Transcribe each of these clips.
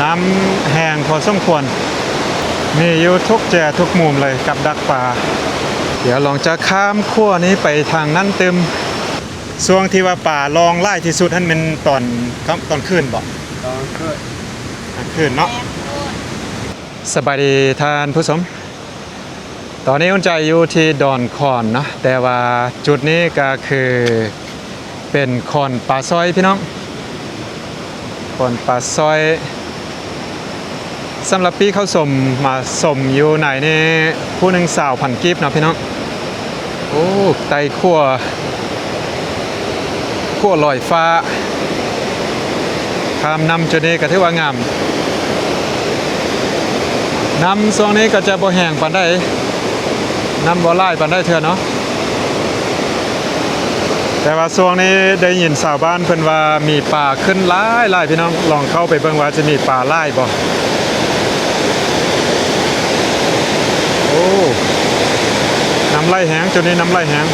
ນ້ຳແຮງພໍສົມຄວນ ມີຢູ່ທຸກແຈທຸກມຸມເລີຍ ກັບດັກປາ. ດຽວລອງຈະຂ້າມຂົວນີ້ໄປທາງນັ້ນຕື່ມ. ຊ່ວງທີ່ວ່າປາລອງຫຼາຍທີ່ສຸດຫັ້ນແມ່ນຕອນຄ່ຳ ຕອນຄືນບໍ? ຕອນຄືນ ກາງຄືນເນາະ. ສະບາຍດີທ່ານຜູ້ຊົມ. ຕອນນີ້ອຸ່ນໃຈຢູ່ທີ່ດອນຂອນເນາະ, ແຕ່ວ່າຈຸດນີ້ກໍຄືເປັນຂອນປາຊອຍພີ່ນ້ອງ, ຂອນປາຊອຍ. ສຳລັບປີ້ເຂົ້າຊົມ ມາຊົມຢູ່ໃນນີ້ ຜູ້ໜຶ່ງຊາວພັນກີບເນາະພີ່ນ້ອງ. ໂອ້ ໄຕ່ຂົວ ຂົວລອຍຟ້າ ຂ້າມນ້ຳຈຸດນີ້ກໍຖືວ່າງາມ. ນ້ຳຊ່ວງນີ້ກໍຈະບໍ່ແຮງປານໃດ, ນ້ຳບໍ່ຫຼາຍປານໃດເທື່ອເນາະ. ແຕ່ວ່າຊ່ວງນີ້ໄດ້ຍິນຊາວບ້ານເພິ່ນວ່າມີປາຂຶ້ນຫຼາຍໆ ພີ່ນ້ອງ, ລອງເຂົ້າໄປເບິ່ງວ່າຈະມີປາຫຼາຍບໍ່. ໂອ້ ນ້ຳໄຫຼແຮງ, ຈຸດນີ້ນ້ຳໄຫຼແຮງ.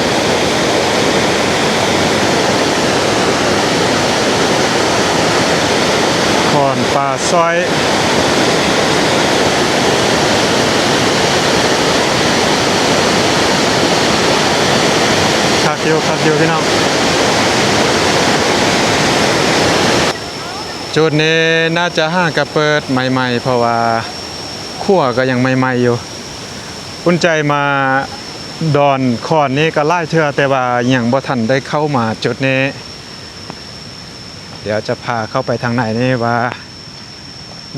ຂອນປາຊອຍ ຄັກຢູ່ ຄັກຢູ່ພີ່ນ້ອງ. ຈຸດນີ້ໜ້າຈະຫາກະເປີດໃໝ່ໆ ເພາະວ່າຂົວກໍຍັງໃໝ່ໆຢູ່. ອຸ່ນໃຈມາດອນຂອນນີ້ກໍຫຼາຍເທື່ອ ແຕ່ວ່າຍັງບໍ່ທັນໄດ້ເຂົ້າມາຈຸດນີ້. ດຽວຈະພາເຂົ້າໄປທາງໃນນີ້ວ່າ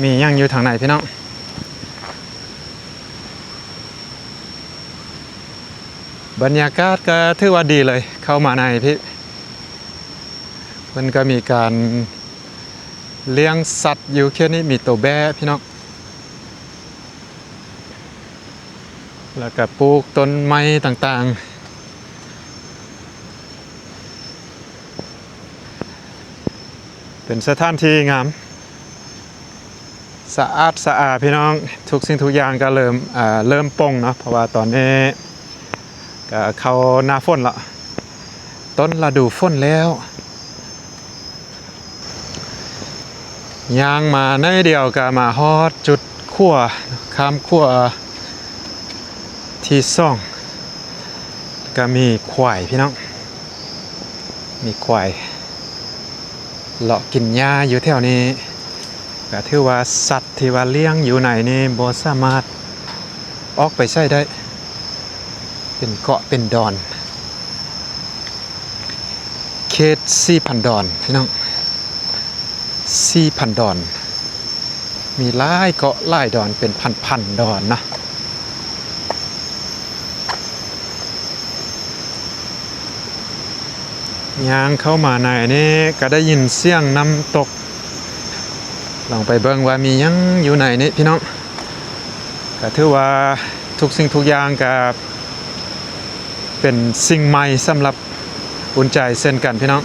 ມີຫຍັງຢູ່ທາງໃນພີ່ນ້ອງ. ບັນຍາກາດກໍຖືວ່າດີເລີຍ, ເຂົ້າມາໃນພີ້ ເພິ່ນກໍມີການລ້ຽງສັດຢູ່ເຂດນີ້, ມີໂຕແບ້ພີ່ນ້ອງ. ແລ້ວກະປູກຕົ້ນໄມ້ຕ່າງໆ ເປັນສະຖານທີ່ງາມ ສະອາດສະອາພີ່ນ້ອງ. ທຸກສິ່ງທຸກຢ່າງກໍເລີ່ມ ເອີ ເລີ່ມປົ່ງເນາະ, ເພາະວ່າຕອນນີ້ກໍເຂົ້າໜ້າຝົນລະ, ຕົ້ນລະດູຝົນແລ້ວ. ຍ່າງມາໜ້ອຍດຽວກໍມາຮອດຈຸດຂົວ, ຂ້າມຂົວທີສອງ. ກໍມີຄວາຍພີ່ນ້ອງ, ມີຄວາຍເລາະກິນຫຍ້າຢູ່ແຖວນີ້. ກໍຖືວ່າສັດທີ່ວ່າລ້ຽງຢູ່ໃນນີ້ບໍ່ສາມາດອອກໄປໃສໄດ້, ເປັນເກາະເປັນດອນ. ເຂດສີ່ພັນດອນພີ່ນ້ອງ, ສີ່ພັນດອນ ມີຫຼາຍເກາະຫຼາຍດອນ ເປັນພັນໆດອນນະ. ຍ່າງເຂົ້າມາໃນນີ້ກໍໄດ້ຍິນສຽງນ້ຳຕົກ, ລອງໄປເບິ່ງວ່າມີຫຍັງຢູ່ໃນນີ້ພີ່ນ້ອງ. ກໍຖືວ່າທຸກສິ່ງທຸກຢ່າງກໍ ເປັນສິ່ງໃໝ່ສຳລັບອຸ່ນໃຈເຊັ່ນກັນພີ່ນ້ອງ,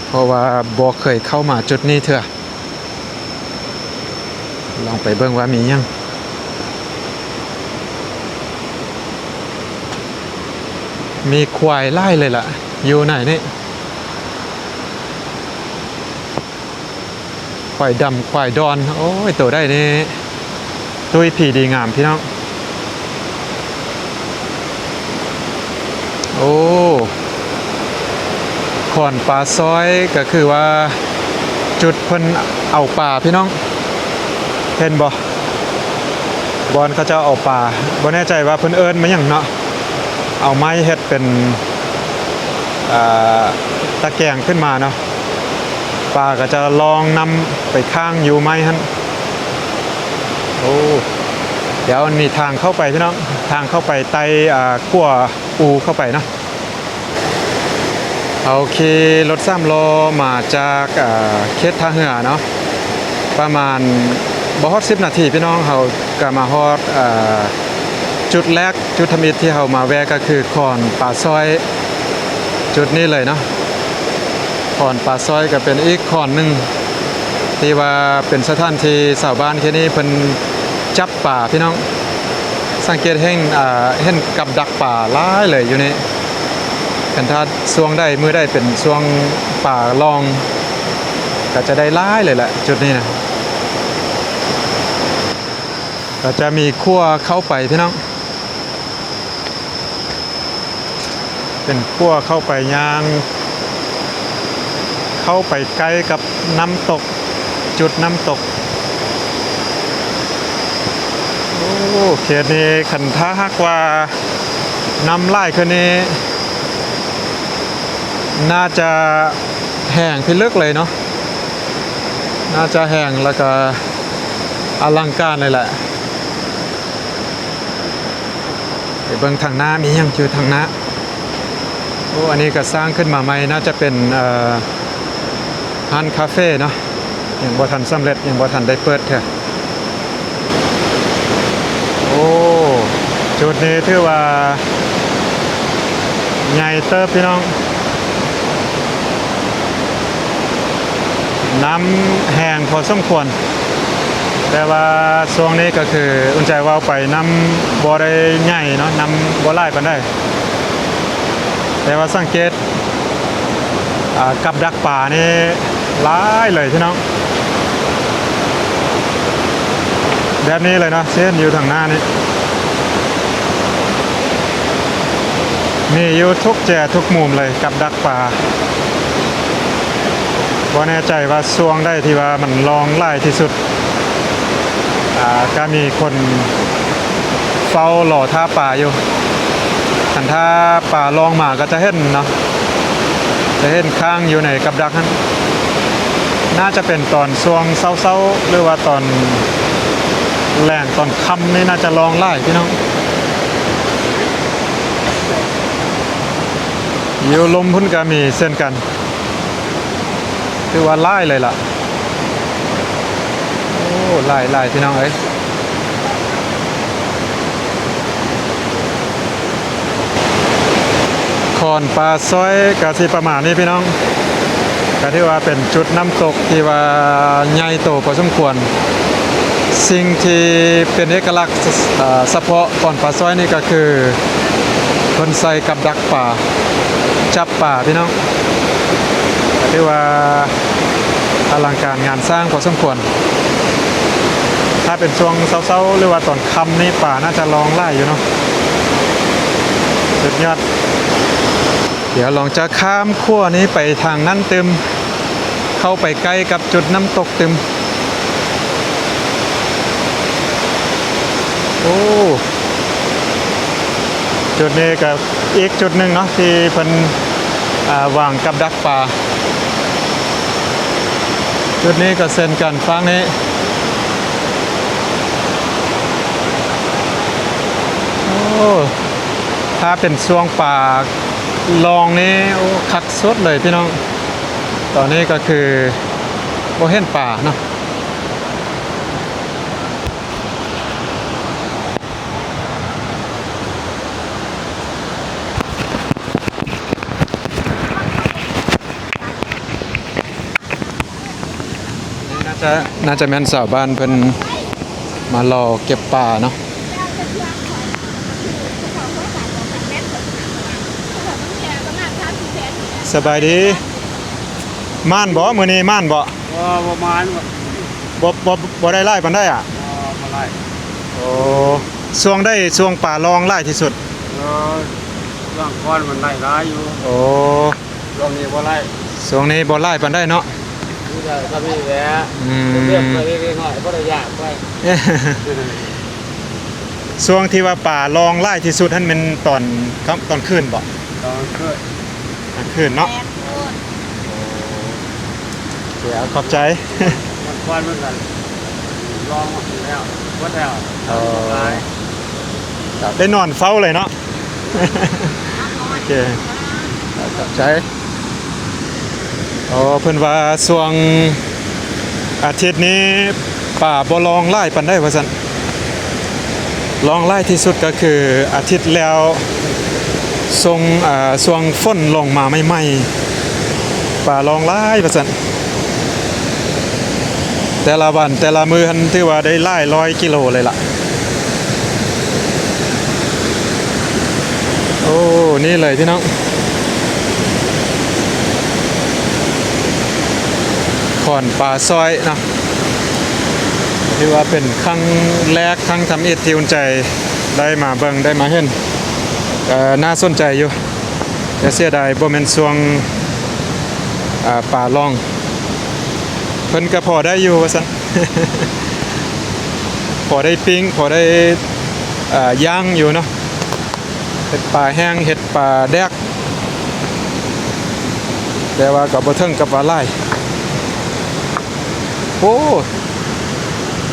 ເພາະວ່າບໍ່ເຄີຍເຂົ້າມາຈຸດນີ້ເທື່ອ. ລອງໄປເບິ່ງວ່າມີຫຍັງ. ມີຄວາຍຫຼາຍເລີຍລະ ຢູ່ໃນນີ້. ຄວາຍດຳ ຄວາຍດອນ. ໂອ້ຍ ໂຕໃດນີ້ ຕຸ້ຍຜີດີງາມພີ່ນ້ອງ. ໂອ້ ຂອນປາຊອຍ ກໍຄືວ່າຈຸດເພິ່ນເອົາປາພີ່ນ້ອງ ເຫັນບໍ່? ບ່ອນເຂົາເຈົ້າເອົາປາ ບໍ່ແນ່ໃຈວ່າເພິ່ນເອີ້ນວ່າຫຍັງເນາະ. ເອົາໄມ້ເຮັດເປັນ ເອີ ຕະແກງຂຶ້ນມາເນາະ, ປາກໍຈະລ່ອງນ້ຳໄປຄ້າງຢູ່ໄມ້ຫັ້ນ. ໂອ້ ດຽວມັນມີທາງເຂົ້າໄປພີ່ນ້ອງ, ທາງເຂົ້າໄປໃຕ້ ອາ ຂົວອູເຂົ້າໄປເນາະ. ເຮົາຂີ່ລົດສາມລໍ້ມາຈາກ ເອີ ເຂດທ່າເຮືອເນາະ, ປະມານບໍ່ຮອດສິບນາທີພີ່ນ້ອງ, ເຮົາກໍມາຮອດ ເອີ ຈຸດແລກ ຈຸດທຳອິດທີ່ເຮົາມາແວ່ກໍຄືຂອນປາຊອຍ ຈຸດນີ້ເລີຍເນາະ. ຂອນປາຊອຍກໍເປັນອີກຂອນໜຶ່ງ ທີ່ວ່າເປັນສະຖານທີ່ຊາວບ້ານເຂດນີ້ເພິ່ນຈັບປາພີ່ນ້ອງ. ສັງເກດເຫັນ ອາ ເຫັນກັບດັກປາຫຼາຍເລີຍຢູ່ນີ້. ຄັນຖ້າຊ່ວງໃດມື້ໃດເປັນຊ່ວງປາລ່ອງ ກໍຈະໄດ້ຫຼາຍເລີຍແຫຼະຈຸດນີ້ນະ. ກໍຈະມີຂົວເຂົ້າໄປພີ່ນ້ອງ ເປັນຂົວເຂົ້າໄປ ຍ່າງເຂົ້າໄປໃກ້ກັບນ້ຳຕົກ ຈຸດນ້ຳຕົກ. ໂອ້ ເຂດນີ້ຄັນຖ້າຫາກວ່ານ້ຳຫຼາຍຂຶ້ນນີ້ ໜ້າຈະແຫ້ງພິລຶກເລີຍເນາະ ໜ້າຈະແຫ້ງ ແລ້ວກໍອະລັງການເລີຍແຫຼະ. ໄປເບິ່ງທາງໜ້າ ມີຫຍັງຢູ່ທາງໜ້າ. ໂອ້ ອັນນີ້ກໍສ້າງຂຶ້ນມາໃໝ່ ໜ້າຈະເປັນ ເອີ ຮ້ານຄາເຟເນາະ ຍັງບໍ່ທັນສຳເລັດ ຍັງບໍ່ທັນໄດ້ເປີດເທື່ອ. ໂອ້ ຈຸດນີ້ຖືວ່າໃຫຍ່ເຕີບພີ່ນ້ອງ ນ້ຳແຮງພໍສົມຄວນ ແຕ່ວ່າຊ່ວງນີ້ກໍຄືອຸ່ນໃຈເວົ້າໄປ ນ້ຳບໍ່ໄດ້ໃຫຍ່ເນາະ ນ້ຳບໍ່ຫຼາຍປານໃດ ແຕ່ວ່າສັງເກດ ອາ ກັບດັກປານີ້ຫຼາຍເລີຍພີ່ນ້ອງ ແບບນີ້ເລີຍເນາະ ເຊັ່ນຢູ່ທາງໜ້ານີ້ ມີຢູ່ທຸກແຈທຸກມຸມເລີຍ ກັບດັກປາ. ບໍ່ແນ່ໃຈວ່າຊ່ວງໃດທີ່ວ່າມັນລອງຫຼາຍທີ່ສຸດ ອາ ກະມີຄົນເຝົ້າລໍຖ້າປາຢູ່ ຄັນຖ້າປາລອງມາກໍຈະເຫັນເນາະ ຈະເຫັນຄ້າງຢູ່ໃນກັບດັກຫັ້ນ. ໜ້າຈະເປັນຕອນຊ່ວງເຊົ້າໆ ຫຼືວ່າຕອນແລງຕອນຄ່ຳນີ້ ໜ້າຈະລອງຫຼາຍພີ່ນ້ອງ. ຢູ່ລຸ່ມພຸ້ນກໍມີເຊັ່ນກັນ ຖືວ່າຫຼາຍເລີຍລະ. ໂອ້ ຫຼາຍໆ ພີ່ນ້ອງເອີຍ. ຂອນປາຊ້ອຍກະຊິປະມານນີ້ພີ່ນ້ອງ ກະຖືວ່າເປັນຈຸດນ້ຳຕົກທີ່ວ່າໃຫຍ່ໂຕພໍສົມຄວນ. ສິ່ງທີ່ເປັນເອກະລັກ ເອີ ສະເພາະຂອນປາຊ້ອຍນີ້ກະຄືເພິ່ນໃສ່ກັບດັກປາ ຈັບປາພີ່ນ້ອງ ກະຖືວ່າອະລັງການງານສ້າງພໍສົມຄວນ. ຖ້າເປັນຊ່ວງເຊົ້າໆ ຫຼືວ່າຕອນຄ່ຳນີ້ ປາໜ້າຈະລອງຫຼາຍຢູ່ເນາະ ສຸດຍອດ. ດຽວລອງຈະຂ້າມຂົວນີ້ໄປທາງນັ້ນຕື່ມ ເຂົ້າໄປໃກ້ກັບຈຸດນ້ຳຕົກຕື່ມ. ໂອ້ ຈຸດນີ້ກໍອີກຈຸດໜຶ່ງເນາະ ທີ່ເພິ່ນ ອາ ວາງກັບດັກປາ. ຈຸດນີ້ກໍເຊັ່ນກັນ ຝັ່ງນີ້. ໂອ້ ຖ້າເປັນຊ່ວງປາລອງນີ້ ໂອ້ ຄັກສຸດເລີຍພີ່ນ້ອງ. ຕອນນີ້ກໍຄືບໍ່ເຫັນປາເນາະ. ນີ້ໜ້າຈະ ໜ້າຈະແມ່ນຊາວບ້ານເພິ່ນມາລໍເກັບປາເນາະ. ສະບາຍດີ. ໝານບໍ່? ມື້ນີ້ໝານບໍ່? ບໍ່ ບໍ່ໝານ. ບໍ່ ບໍ່ ບໍ່ໄດ້ຫຼາຍປານໃດອະ? ບໍ່ ບໍ່ຫຼາຍ. ໂອ້ ຊ່ວງໃດ ຊ່ວງປາລອງຫຼາຍທີ່ສຸດ? ເອີ ຊ່ວງກ່ອນມັນໄດ້ຫຼາຍຢູ່. ໂອ້ ຊ່ວງນີ້ບໍ່ຫຼາຍ. ຊ່ວງນີ້ບໍ່ຫຼາຍປານໃດເນາະ? ມີແຕ່ສ່ຳນີ້ແຫຼະ. ອືມ ເຮັດໄປເລັກໆນ້ອຍໆ ພໍໄດ້ຢາກໄປ. ຊ່ວງທີ່ວ່າປາລອງຫຼາຍທີ່ສຸດຫັ້ນແມ່ນຕອນຄ່ຳ ຕອນຄືນບໍ່? ຕອນຄືນ. ກາງຄືນເນາະ. ແມ່ນ. ໂອ້ ໂອເຄ ຂອບໃຈ. ມັນຄວັນມັນກໍລອງມາແລ້ວ ໝົດແລ້ວ. ເອີ ໄດ້ນອນເຝົ້າເລີຍເນາະ. ໂອເຄ ຂອບໃຈ. ອໍ ເພິ່ນວ່າຊ່ວງອາທິດນີ້ປາບໍ່ລອງຫຼາຍປານໃດວ່າຊັ້ນ. ລອງຫຼາຍທີ່ສຸດກໍຄືອາທິດແລ້ວ ຊ່ວງ ອາ ຊ່ວງຝົນລົງມາໃໝ່ໆ ປາລອງຫຼາຍວ່າຊັ້ນ. ແຕ່ລະວັນແຕ່ລະມື້ຫັ້ນຖືວ່າໄດ້ຫຼາຍຮ້ອຍກິໂລເລີຍລະ. ໂອ້ ນີ້ເລີຍພີ່ນ້ອງ ຂອນປາຊ້ອຍເນາະ. ຖືວ່າເປັນຄັ້ງແລກ ຄັ້ງທຳອິດທີ່ອຸ່ນໃຈໄດ້ມາເບິ່ງ ໄດ້ມາເຫັນ ກໍໜ້າສົນໃຈຢູ່ ແຕ່ເສຍດາຍບໍ່ແມ່ນຊ່ວງ ອາ ປາລ່ອງ. ເພິ່ນກໍພໍໄດ້ຢູ່ວ່າຊັ້ນ ພໍໄດ້ປີ້ງ ພໍໄດ້ ອາ ຍ່າງຢູ່ເນາະ. ເຮັດປາແຫ້ງ ເຮັດປາແດກ ແຕ່ວ່າກໍບໍ່ເຖິງກັບວ່າຫຼາຍ. ໂອ້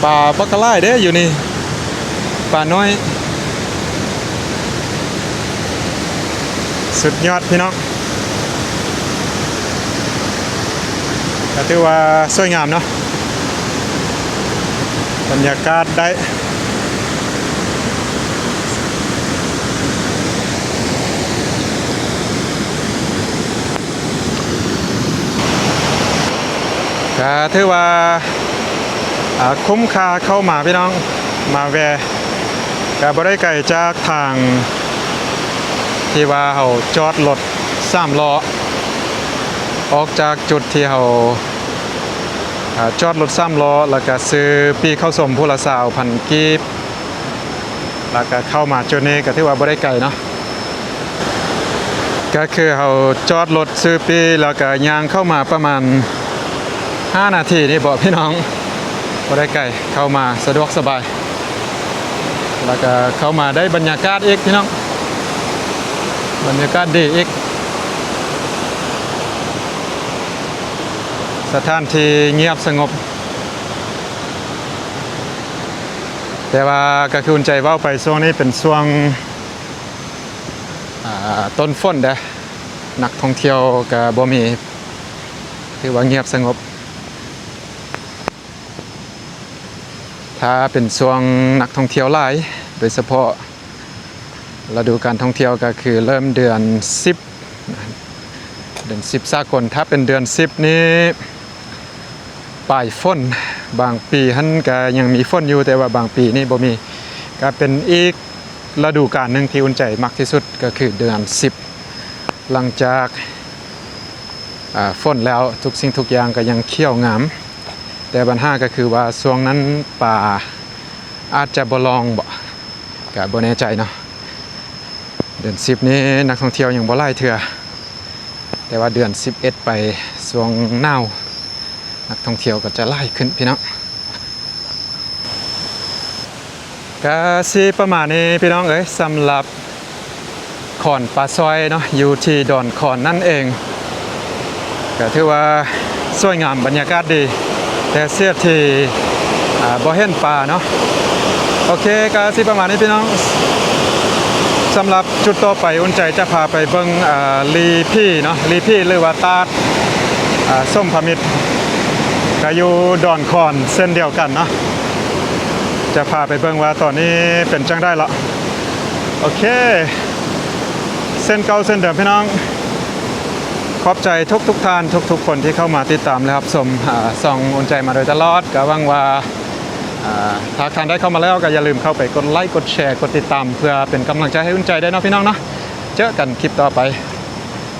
ປາບັກຫຼາຍເດ້ຢູ່ນີ້ ປານ້ອຍ ສຸດຍອດພີ່ນ້ອງ. ກໍຖືວ່າສວຍງາມເນາະ ບັນຍາກາດໄດ້ ກໍຖືວ່າ ອ່າ ຄຸ້ມຄ່າເຂົ້າມາພີ່ນ້ອງ ມາແວ່ ກໍບໍ່ໄດ້ໄກຈາກທາງທີ່ວ່າເຮົາຈອດລົດສາມລໍ້ ອອກຈາກຈຸດທີ່ເຮົາ ອ່າ ຈອດລົດສາມລໍ້ ແລ້ວກະຊື້ປີ້ເຂົ້າຊົມຜູ້ລະຊາວພັນກີບ ແລ້ວກະເຂົ້າມາຈຸດນີ້ ກະຖືວ່າບໍ່ໄດ້ໄກເນາະ ກະຄືເຮົາຈອດລົດຊື້ປີ້ ແລ້ວກະຍ່າງເຂົ້າມາປະມານຫ້ານາທີນີ້ເບາະພີ່ນ້ອງ ບໍ່ໄດ້ໄກ ເຂົ້າມາສະດວກສະບາຍ ແລ້ວກະເຂົ້າມາໄດ້ບັນຍາກາດອີກພີ່ນ້ອງ ບັນຍາກາດດີອີກ ສະຖານທີ່ງຽບສະຫງົບ ແຕ່ວ່າກໍຄືອຸ່ນໃຈເວົ້າໄປ ຊ່ວງນີ້ເປັນຊ່ວງ ອ່າ ຕົ້ນຝົນເດ້ ນັກທ່ອງທ່ຽວກໍບໍ່ມີ ຖືວ່າງຽບສະຫງົບ. ຖ້າເປັນຊ່ວງນັກທ່ອງທ່ຽວຫຼາຍ ໂດຍສະເພາະລະດູການທ່ອງທ່ຽວກໍຄືເລີ່ມເດືອນສິບ ເດືອນສິບສາກົນ ຖ້າເປັນເດືອນສິບນີ້ປາຍຝົນ ບາງປີຫັ້ນກໍຍັງມີຝົນຢູ່ ແຕ່ວ່າບາງປີນີ້ບໍ່ມີ ກໍເປັນອີກລະດູການໜຶ່ງທີ່ອຸ່ນໃຈມັກທີ່ສຸດ ກໍຄືເດືອນສິບ ຫຼັງຈາກ ອ່າ ຝົນແລ້ວ ທຸກສິ່ງທຸກຢ່າງກໍຍັງຂຽວງາມ ແຕ່ບັນຫາກໍຄືວ່າຊ່ວງນັ້ນປາອາດຈະບໍ່ລ່ອງບໍ ກະບໍ່ແນ່ໃຈເນາະ. ເດືອນສິບນີ້ນັກທ່ອງທ່ຽວຍັງບໍ່ຫຼາຍເທື່ອ ແຕ່ວ່າເດືອນສິບເອັດໄປ ຊ່ວງໜາວ ນັກທ່ອງທ່ຽວກໍຈະຫຼາຍຂຶ້ນພີ່ນ້ອງ. ກະຊິປະມານນີ້ພີ່ນ້ອງເອີຍ ສຳລັບຂອນປາຊອຍເນາະ ຢູ່ທີ່ດອນຂອນນັ້ນເອງ ກະຖືວ່າສວຍງາມ ບັນຍາກາດດີ ແຕ່ເສຍທີ່ ອ່າ ບໍ່ເຫັນປາເນາະ. ໂອເຄ ກະຊິປະມານນີ້ພີ່ນ້ອງ ສຳລັບຈຸດຕໍ່ໄປ ອຸ່ນໃຈຈະພາໄປເບິ່ງ ອ່າ ລີພີເນາະ ລີພີ ຫຼືວ່າຕາດ ອ່າ ສົມພະມິດ ກະຢູ່ດອນຂອນເຊັ່ນດຽວກັນເນາະ ຈະພາໄປເບິ່ງວ່າຕອນນີ້ເປັນຈັ່ງໃດເລາະ. ໂອເຄ ເຊັ່ນເກົ່າເຊັ່ນເດີມພີ່ນ້ອງ ຂອບໃຈທຸກໆທ່ານ ທຸກໆຄົນທີ່ເຂົ້າມາຕິດຕາມ ແລະ ຮັບຊົມ ອາ ຊ່ອງອຸ່ນໃຈມາໂດຍຕະຫຼອດ ກະຫວັງວ່າ ອາ ຖ້າທ່ານໃດເຂົ້າມາແລ້ວ ກະຢ່າລືມເຂົ້າໄປກົດໄລ ກົດແຊ ກົດຕິດຕາມ ເພື່ອເປັນກຳລັງໃຈໃຫ້ອຸ່ນໃຈໄດ້ເນາະພີ່ນ້ອງເນາະ. ເຈີກັນຄລິບຕໍ່ໄປ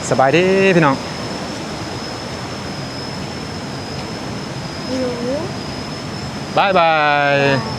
ສະບາຍດີພີ່ນ້ອງ. ບາຍບາຍ.